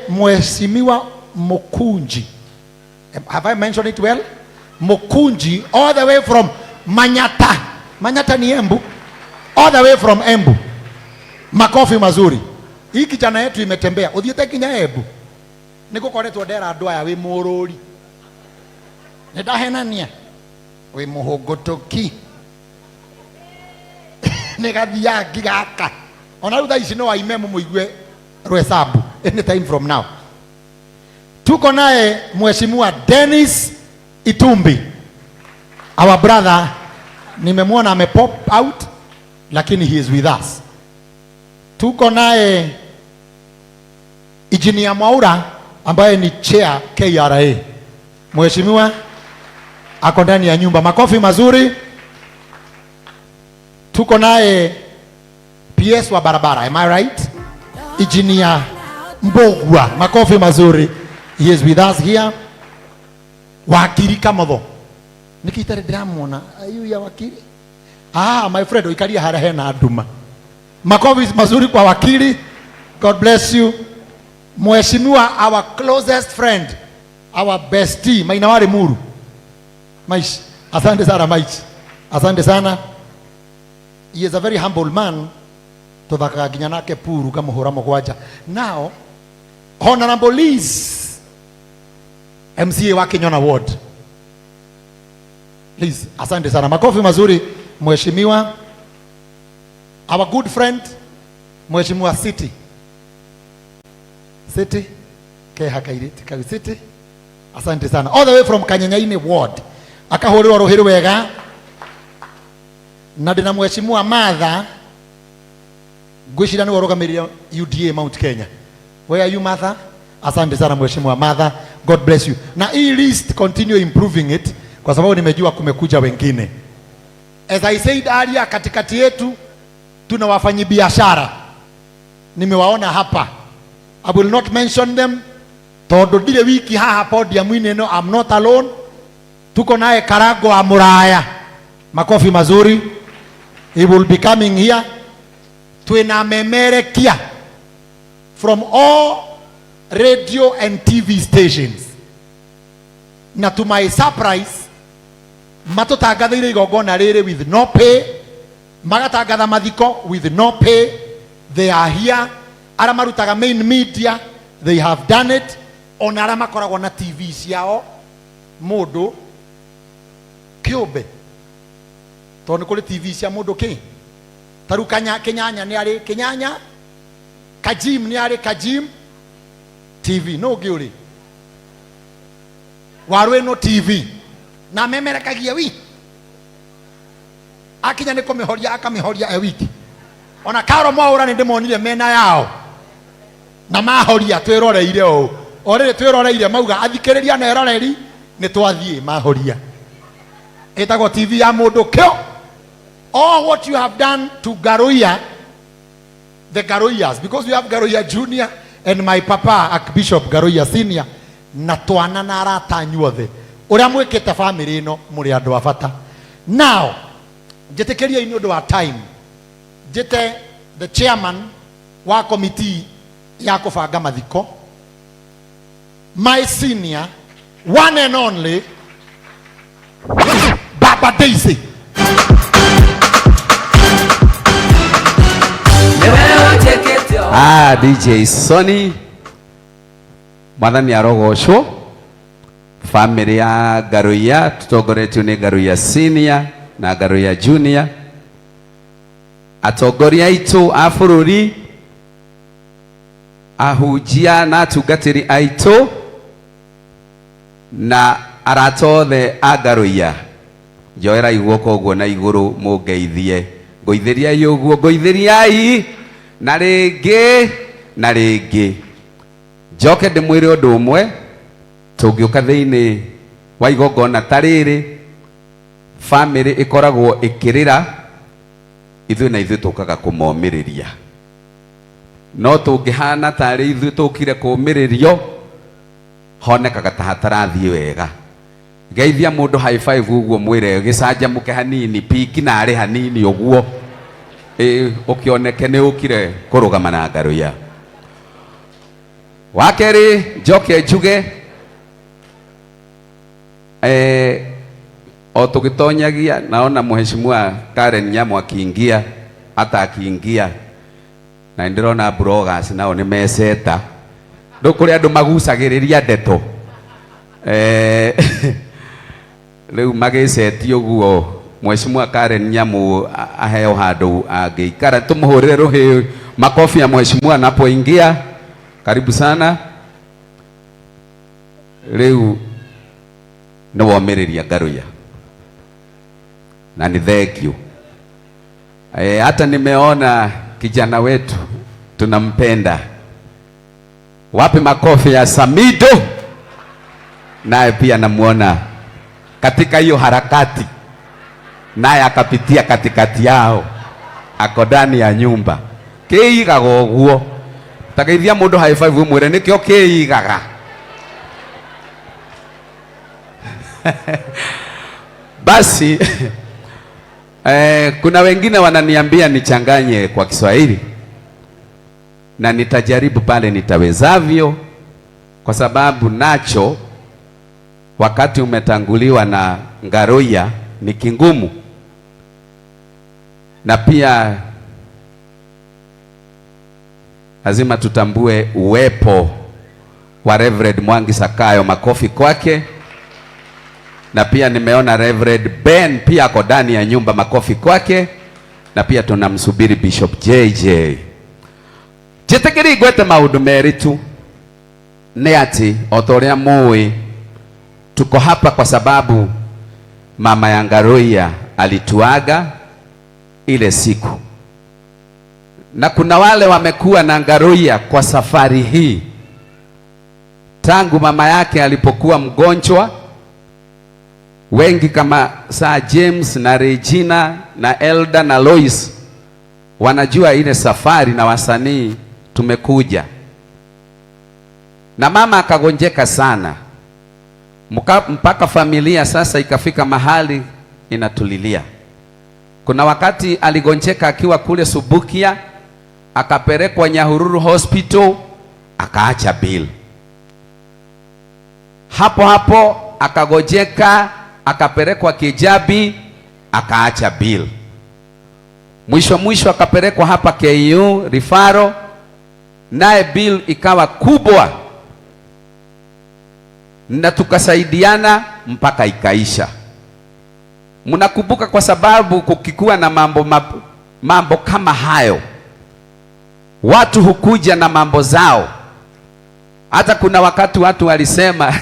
Mheshimiwa Mukunji. Have I mentioned it well? Mukunji, all the way from Manyata. Manyata ni Embu. All the way from Embu. Makofi mazuri. Hii kijana yetu imetembea. Uthiĩte nginya Embu. Nĩgũkoretwo ndera andũ aya wĩ mũrũri. Nĩ ndahenania. Wĩ mũhũngũtũki. Nĩ gathiangi gaka. Ona rĩu thaa ici no aime mũmũigue Rwesambu anytime from now. Tuko naye Mheshimiwa Dennis Itumbi, our brother. Nimemwona ame pop out, lakini he is with us. Tuko naye Engineer Mwaura ambaye ni chair KRA. Mheshimiwa ako ndani ya nyumba, makofi mazuri. Tuko naye PS wa barabara, am I right? Engineer Mbogwa, makofi mazuri. He is with us here. Wakiri Kamotho. Niki itarĩ ndĩramuona ayu ya wakiri. Ah, my friend, ũikaria harĩa hena nduma. Makofi mazuri kwa wakili. God bless you. Mheshimiwa, our closest friend, our bestie, Maina wa Limuru. Maish. Asante sana Maish. Asante sana. He is a very humble man. Tuthakaga nginya nake puru kamuhura mugwanja. Now, Honorable Liz, MCA wa Kinyona Ward. Please, asante sana. Makofi mazuri Mheshimiwa. Our good friend Mheshimiwa City. City keha kairĩtu kau City. Asante sana. All the way from Kanyenyaini Ward. Akahũrĩrwo rũhĩ wega. Na ndĩna Mheshimiwa Martha ngwĩciria nĩwe ũrũgamĩrĩire UDA Mount Kenya. Where are you, Martha? Asante sana Mheshimiwa Martha. God bless you. Na hii list, continue improving it kwa sababu nimejua kumekuja wengine. As I said earlier, katikati yetu tuna wafanyibiashara, nimewaona hapa. I will not mention them tondũ ndirĩ wiki haha podium-inĩ ĩno. I'm not alone. Tuko naye Karango wa Muraya, makofi mazuri. He will be coming here. Twina memerekia from all radio and TV stations, na to my surprise matũtangathĩire igongona rĩrĩ with no pay, magatangatha mathiko with no pay. They are here. Arĩa marutaga main media, they have done it. Ona arĩa makoragwo na TV ciao mũndũ kĩũmbe, tondũ nĩ kũrĩ TV cia mũndũ kĩ tarĩu Kĩnyanya nĩ arĩ Kĩnyanya, Kajim nĩ arĩ Kajim TV, no ũngĩ ũrĩ Warwĩno TV na memerekagia wi akinya nĩ kũmĩhoria, akamĩhoria e wiki. Ona Karo Mwaũra nĩ ndĩmonire mena yao na mahoria twĩroreire ũũ, o rĩrĩ twĩroreire mauga athikĩrĩria na eroreri nĩ twathiĩ mahoria. Ĩtagwo TV ya mũndũ kĩo. All what you have done to Garoia, the Garoias, because we have Garoia Junior and my papa Archbishop Garoia Senior, na twana na arata anyu othe ũrĩa mwĩkĩte family ĩno, mũrĩ andũ a bata. Now njĩtĩkĩriei nĩ ũndũ wa time njĩte the chairman wa committee ya kũbanga mathiko, my senior, one and only Baba Daisy. Ah, DJ Sonny, mwathani arogocwo. Family ya Ngaruiya tutongoretio nĩ Ngaruiya Senior na Ngaruiya Junior, atongoria aitũ a bũrũri, ahunjia na atungatĩri aitũ na arata othe a Ngaruiya, njoerai guoko ũguo na igũrũ mũngeithie. Ngũithĩriai ũguo, ngũithĩriai na rĩngĩ na rĩngĩ. Njoke ndĩmwĩre ũndũ ũmwe, tũngĩũka thĩinĩ wa igongona ta rĩrĩ, family ĩkoragwo ĩkĩrĩra, ithuĩ na ithuĩ tũkaga kũmomĩrĩria. No tũngĩhana tarĩ ithuĩ tũkire kũmĩrĩrio, honekaga ta hatarathiĩ wega. Geithia mũndũ high five ũguo, mwĩre gĩcanjamũke hanini, piki narĩ hanini ũguo, ĩ ũkĩoneke nĩ ũkire kũrũgama na Ngaruiya. Wa kerĩ, njoke njuge o tũgĩtonyagia, naona Mheshimiwa Karen Nyamu akiingia, hata akiingia na ndĩrona bloggers nao nĩ meceta rĩu kũrĩ andũ magucagĩrĩria ndeto, rĩu magĩcetie ũguo. Mheshimiwa Karen Nyamu aheo handũ angĩikara, tũmũhũrĩre rũhĩ, makofi ya mheshimiwa anapoingia. Karibu sana. Rĩu nĩ womĩrĩria Ngaruiya na ni thank you. Hata nimeona kijana wetu tunampenda. Wapi makofi ya Samido? Naye pia namuona katika hiyo harakati, naye akapitia katikati yao, ako ndani ya nyumba kiigaga ũguo. Tageithia mũndũ high five, ũmwĩre nĩkĩo kĩigaga. Basi kuna wengine wananiambia nichanganye kwa Kiswahili na nitajaribu pale nitawezavyo, kwa sababu nacho wakati umetanguliwa na Ngaruiya ni kingumu, na pia lazima tutambue uwepo wa Reverend Mwangi Sakayo, makofi kwake. Na pia nimeona Reverend Ben pia ako ndani ya nyumba, makofi kwake. Na pia tunamsubiri Bishop JJ. Njitikiri ngwete maundu meri tu ni ati o ta uria mui, tuko hapa kwa sababu mama ya Ngaruiya alituaga ile siku, na kuna wale wamekuwa na Ngaruiya kwa safari hii tangu mama yake alipokuwa mgonjwa. Wengi kama Sir James na Regina na Elda na Lois wanajua ile safari, na wasanii tumekuja na mama akagonjeka sana mpaka familia sasa ikafika mahali inatulilia. Kuna wakati aligonjeka akiwa kule Subukia, akapelekwa Nyahururu Hospital, akaacha bill. Hapo hapo akagojeka, akapelekwa Kijabi, akaacha bill. Mwisho mwisho akapelekwa hapa KU Rifaro, naye bill ikawa kubwa, na tukasaidiana mpaka ikaisha. Mnakumbuka, kwa sababu kukikuwa na mambo kama hayo, watu hukuja na mambo zao. Hata kuna wakati watu walisema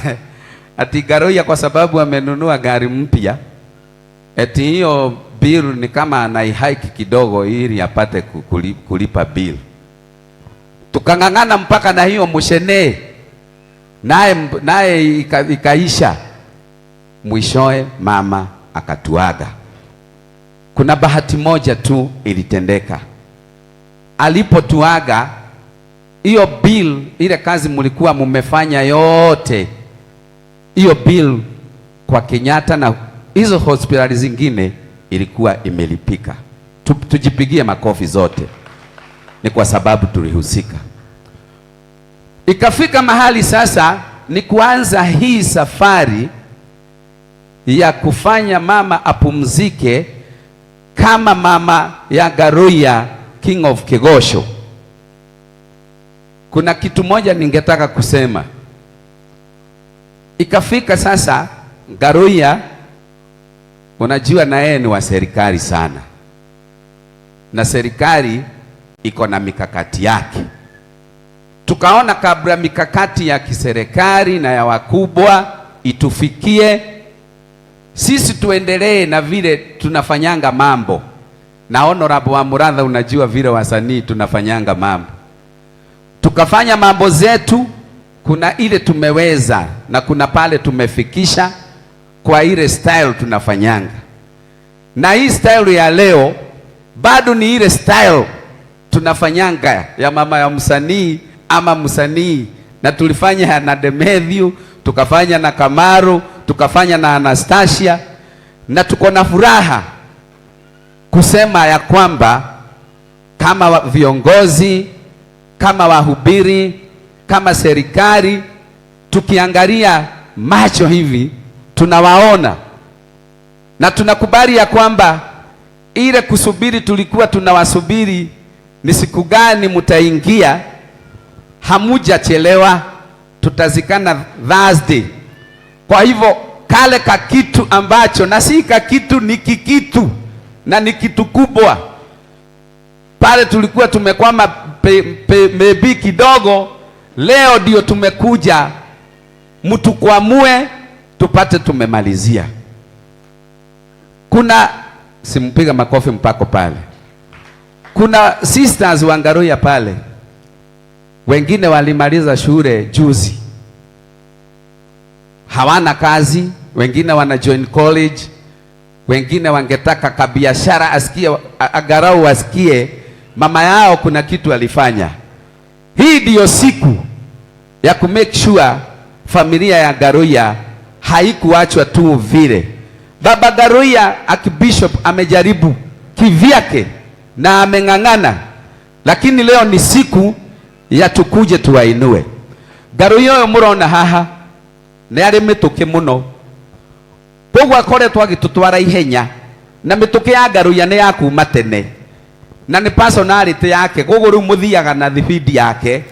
ati Ngaruiya kwa sababu amenunua gari mpya, eti hiyo bill ni kama anaihike kidogo ili apate kulipa bill. Tukang'ang'ana mpaka na hiyo mushene naye ikaisha. Mwishoe mama akatuaga. Kuna bahati moja tu ilitendeka. Alipotuaga, hiyo bill, ile kazi mlikuwa mumefanya yote, hiyo bill kwa Kenyatta na hizo hospitali zingine ilikuwa imelipika. Tujipigie makofi zote. Ni kwa sababu tulihusika. Ikafika mahali sasa ni kuanza hii safari ya kufanya mama apumzike kama mama ya Ngaruiya, King of Kigosho. Kuna kitu moja ningetaka kusema. Ikafika sasa Ngaruiya, unajua na yeye ni wa serikali sana, na serikali iko na mikakati yake. Tukaona kabla mikakati ya kiserikali na ya wakubwa itufikie, sisi tuendelee na vile tunafanyanga mambo. Na Honorable wa Muratha, unajua vile wasanii tunafanyanga mambo. Tukafanya mambo zetu, kuna ile tumeweza na kuna pale tumefikisha kwa ile style tunafanyanga. Na hii style ya leo bado ni ile style tunafanyanga ya mama ya msanii ama msanii, na tulifanya na Demethiu, tukafanya na Kamaru, tukafanya na Anastasia, na tuko na furaha kusema ya kwamba kama viongozi, kama wahubiri, Kama serikali tukiangalia macho hivi tunawaona na tunakubali ya kwamba ile kusubiri tulikuwa tunawasubiri ni siku gani mtaingia, hamujachelewa, tutazikana Thursday. Kwa hivyo kale kakitu ambacho na si kakitu, ni kikitu na ni kitu kubwa pale tulikuwa tumekwama maybe kidogo, leo ndio tumekuja mtukwamue tupate tumemalizia. Kuna simpiga makofi mpako pale, kuna sisters wa Ngaruiya pale, wengine walimaliza shule juzi, hawana kazi, wengine wana join college, wengine wangetaka kabiashara asikie, agarau asikie mama yao kuna kitu alifanya. Hii ndiyo siku ya ku make sure familia ya Ngaruiya haikuachwa tu vile. Baba Ngaruiya Archbishop amejaribu kivyake na ameng'ang'ana, lakini leo ni siku ya tukuje tuwainue. Ngaruiya ũyũ mũrona haha nĩ arĩ mĩtũkĩ mũno, koguo akoretwo agĩtũtwara ihenya, na mĩtũkĩ ya Ngaruiya nĩ ya kuma tene na nĩ personality yake, koguo rĩu mũthiaga na thibindi yake.